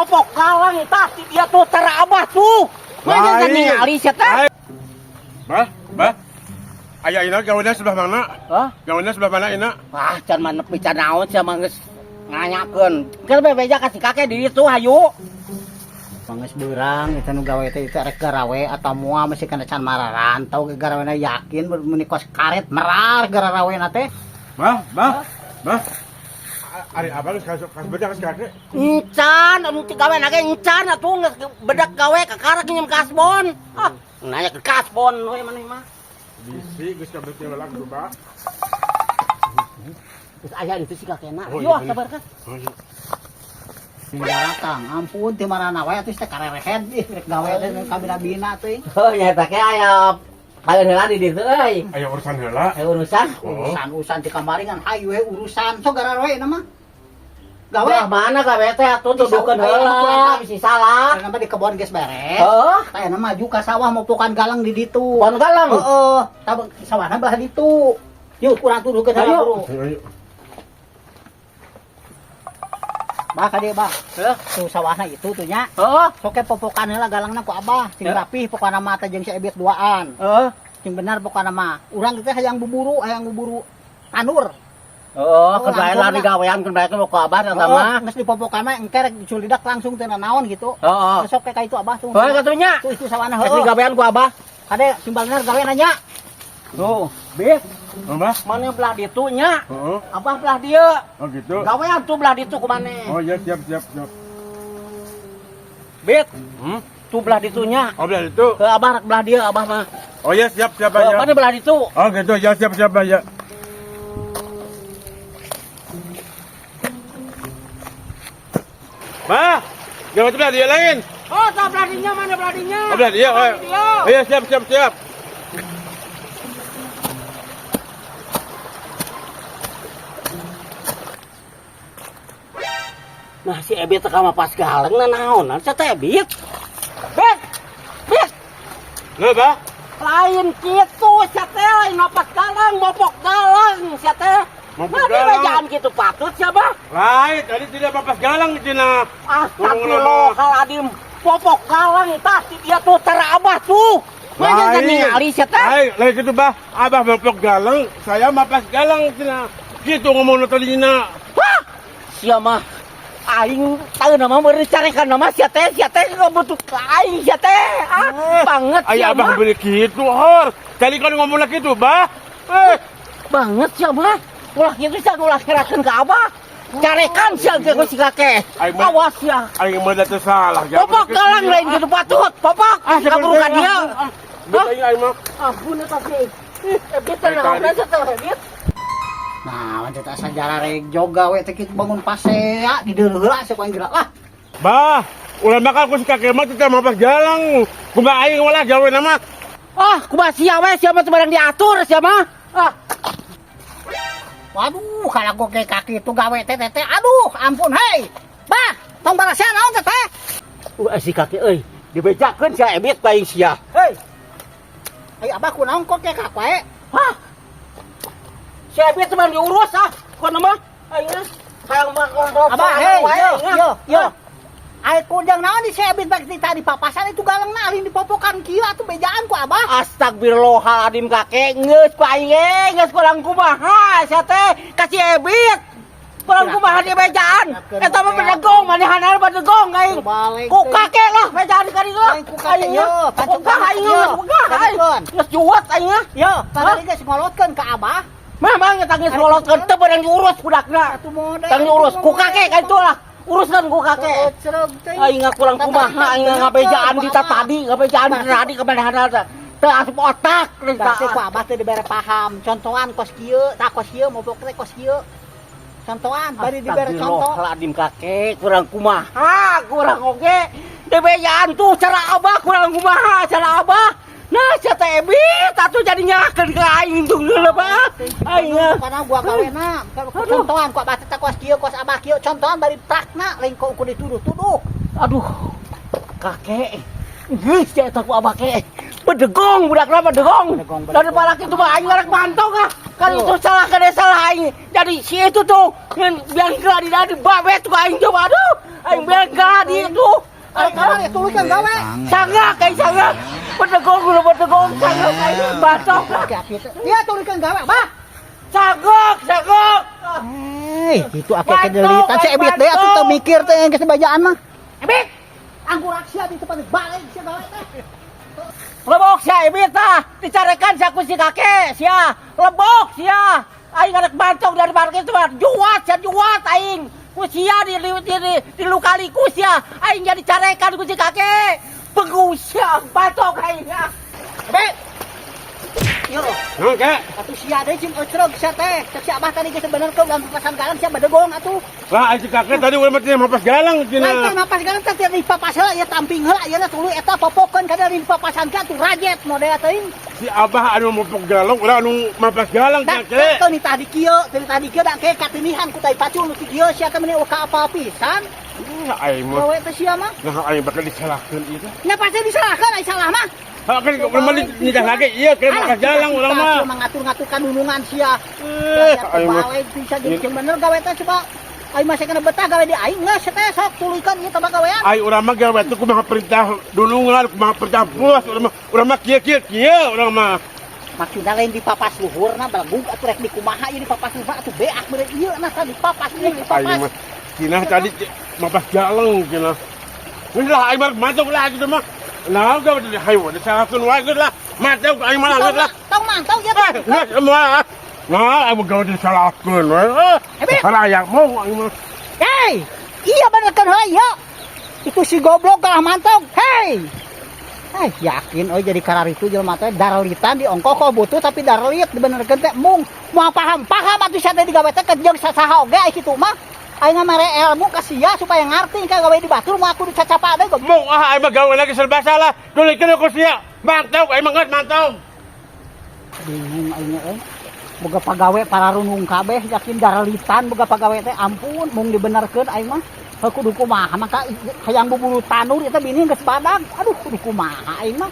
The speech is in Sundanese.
Popok galang tah dia tuh cara abah tuh. Mana Lain. Ningali sia teh? Bah, bah. Aya ina gawena sebelah mana? Hah? Gawena sebelah mana ina? Wah, can mah nepi can naon sia mah geus nanyakeun. Keur bebeja ka si kakek di ditu hayu. Panges beurang eta nu gawe teh itu rek garawe atau moal masih kana can mararantau ge garawena yakin meuni kos karet merar gararawena teh. Bah, bah, bah. Ari abang geus kasuk kasbedak geus kakek. Encan anu ti gawe ge encan atuh geus bedak gawe kakarak nginjem kasbon. Ah, nanya ke kasbon we maneh mah. Bisi geus kabeh welak tuh, Bah. Geus aya itu si kakekna. Oh, Ayo iya, sabar kan. Oh, iya. Datang ampun ti marana wae atuh teh karerehed ih rek gawe teh kabina-bina teh. Oh, nya eta ke aya paling heula di ditu euy. Aya urusan heula. Aya urusan. Oh. Urusan-urusan ti kamari ngan hayu we urusan sok garawe na mah. Gawe Wah, mana gawe teh atuh tuduhkeun heula bisi salah. Karena mah di kebon geus beres. Heeh. Tah maju ka sawah mopokan galang di ditu. Pon galang. Heeh, tah sawahna belah ditu. Yuk kurang tuduhkeun heula Ayo. buru. Ayo, ayo. Bah ka dieu bah. Heuh. Tuh sawahna itu tuh nya. Heeh. Sok popokan heula galangna ku abah, sing Ya. rapih pokona mah teh jeung si Ebit duaan. Heeh. Sing benar pokona mah. Urang teh hayang buburu tanur. Oh, keun bae langsung lah digawean keun bae ku abah eta Heeh, mah. geus dipopokan mah engke rek diculidak langsung teu naon gitu. Heeh. Sok ka itu abah tuh. Heuh katunya. Tuh itu sawahna Geus heueuh. digawean ku abah. Kade sing bener gawe nanya. Tuh, Bit, Oh, Bah. mana belah ditu nya? Heeh. Abah belah dieu. Oh, gitu. Gawean tuh belah ditu ku maneh. Oh, iya siap, siap, siap. Bit, Hmm? tuh belah ditunya. Oh, belah itu. Ke abah rek belah dieu abah mah. Oh, iya siap, siap, Heuh, ya. mana belah ditu? Oh, gitu. Ya, siap, siap, ya. Bah, gawe belah dia lain. Oh, tah belah dinya mana belah dinya? Oh, belah dia. Oh, Belah dieu. iya, siap, siap, siap. Nah, si Ebit teh ka pas galeng na naonan sia teh Ebit. Bet. Bet. Loh, Bah. Lain kitu sia teh lain mapas galang, mopok galang sia teh. Mopok Nah, galang. bejaan kitu patut sia bah. Lain, tadi tidak mapas galang cina. Astagfirullahaladzim. Popok galang tah dia tuh cara abah tuh. Mana Lain. ningali sia teh? Lain, lain gitu, Bah. Abah mopok galang, saya mapas galang cina. Gitu ngomong tadi cina. Hah? Sia mah aing tahu nama meureun carekan nama sia teh butuh ka aing sia teh. Ah, banget sia Ayah abah mah. beli gitu, Hor. Tadi kan ngomong lagi gitu, Bah. Eh, Banget sia mah. Ulah kitu sia ulah kerakeun ka abah. Carekan sia ge ku si kakek. Aing mah- Awas sia. aing mah teu salah. Ya, Popok galang lain gitu patut. Popok. Ah, Kaburu ka dia. Hah? Aing mah. Ampun eta sih. Ih, Ebit teh Eh, naon tadi. sia teh Ebit? Nah, lanjut asa jararek joga we teh kitu bangun pasea di deuleu heula sia ku aing geura lah. Bah, ulah makan ku si kakek mah tidak mapas galang. Kumaha aing walah gawe nama. Ah, kumaha sia we sia mah teu barang diatur sia mah. Ah, Waduh, kalau gue kayak kaki itu gawe teh teh teh, aduh, ampun hei. Bah, tong balasnya naon teh teh. Si kakek euy, dibejakeun sia Ebit ku aing sia. Hei. Ai abah kunaon kok kayak kak wae? Hah? Si Ebit teu barang diurus ah. Kumaha mah? Aing mah hayang mah Abah, hei, yo, yo, yo. Ai kujang naon di si Ebit bak di tadi papasan itu galang alin dipopokan kieu atuh bejaan ku abah. Astagfirullahaladzim kakek geus ku aing ge geus kurang kumaha sia teh ka si Ebit. Kurang kumaha di bejaan. Eta mah bedegong manehanna bedegong aing. Balik Ku kakek lah bejaan ka dieu lah. Aing ku kakek, Aing yo, mah. pancung Ogah aing yo, geus ogah aing. pancungkeun. Geus juwet aing mah. Yo, tadi geus ngolotkeun ka abah. Mah mah eta geus ngolotkeun teu beurang diurus budakna. Atuh model. Tang diurus ku kakek ka itu lah. Uruskan ku kakek. Aing kurang kumaha aing ngabejaan di tadi, ngabejaan di tadi ka manehanna teh. Teu asup otak Berarti ku abah teh dibere paham. Contohan kos kieu, tah kos kieu mopok teh kos kieu. Contohan bari dibere contoh. Astagfirullahaladzim kakek kurang kumaha kurang oge dibejaan tuh cara abah kurang kumaha cara abah. Nah sia teh Ebit atuh jadi nyalakeun ka aing tuh geuleuh bah. Aing mah. Karena gua gawena, contohan ku abah teh kos kieu, kos abah kieu, contohan bari prakna lain kok ku dituduh-tuduh. Aduh kakek geus sia eta ku abah ke bedegong budakna bedegong. Bedegong, bedegong. Daripada kitu mah aing rek mantong ah. Kan itu salah kan salah aing. Jadi si itu tuh biang keladi dari babet ku aing coba aduh. Aing bega di itu. Arek kamari tuluykeun gawe. Sangak aing sangak. Bedegong lu bedegong sangak aing batok. Aki-aki teh. Iya tuluykeun gawe, Bah. Sangak, sangak. Eh, itu aki-aki delitan si Ebit deui atuh teu mikir teh geus bajaan mah. Ebit. Anggurak sia di tempat balik sia gawe teh. Lebok sia Ebit tah, dicarekan sia ku si kakek sia. Lebok sia. Aing arek bantong dari parkir itu mah juat sia juat aing. Ku sia di lukali ku sia. Aing jadi carekan ku si kakek. Begu sia batok aing. Ebit. Yo, Naon kek? atuh sia deui cing ocrog sia teh. Cek si Abah tadi geus bener ke ulah papasan galang sia bedegong atuh. Lah si kakek tadi urang mah teh mapas galang Lain teh cenah. mapas galang teh dipapas heula ya tamping heula ayeuna tuluy eta popokeun kada dipapasan ka atuh rajet model teuing. Si Abah anu mopok galang, urang anu mapas galang Da, kakek. teu ni tadi kieu, teu tadi kieu da ke katinihan ku tai pacul nu ti kieu sia teh meuni ka apa pisan. Aing mah. Gawe teh sia mah. Nah aing bakal disalahkeun ieu teh. Nya pasti disalahkeun ai salah mah. Ha kan urang mah nikah lagi ieu ke mapas galang urang mah. Mengatur-ngatur kanunungan sia. Eh, aing mah. Gawe bisa jadi jeung bener gawe teh coba. Aing masih kena betah gawe di aing geus teh sok tuluykeun ieu tambah gawean. Ai urang mah gawe teh kumaha perintah dunungan, kumaha perintah bos, urang mah kieu kieu kieu urang mah. Maksudna lain dipapas luhurna belegug atuh rek dikumaha ieu dipapas luhur atuh beak meureun ieu nah tadi dipapas ieu Aing dipapas. mah cenah tadi mapas galang cenah. Wis lah aing mah masuk lah gitu mah. Nah, gawe di hayu disalahkeun wae geus lah. Masuk aing mah geus lah. Tong mantau ya Eh, geus semua. Nah, aing mah gawe disalahkeun we. Ebit. Salah mau aing mah. Hei, iya bener kan heula iya. Itu si goblok kalah mantau. Hei. Eh, yakin oh jadi karar itu jelema teh darlitan di ongkoh kok butuh tapi darlit dibenerkeun teh mung moal paham paham atuh sia teh digawe teh jeung sasaha oge ai kitu mah. Aing mere ilmu ka sia supaya ngarti ka gawe di batur moal kudu cacapa deui goblok. Mung ah aing mah gawe lagi serba salah. Tuluykeun ku sia. Mantau aing mah geus mantau. Bingung aing euy. Boga pagawe pararunung kabeh yakin darlitan boga pagawe teh ampun mung dibenerkeun aing mah. Heuh kudu kumaha maka hayang buburu tanur eta bini geus badag. Aduh kudu kumaha aing mah.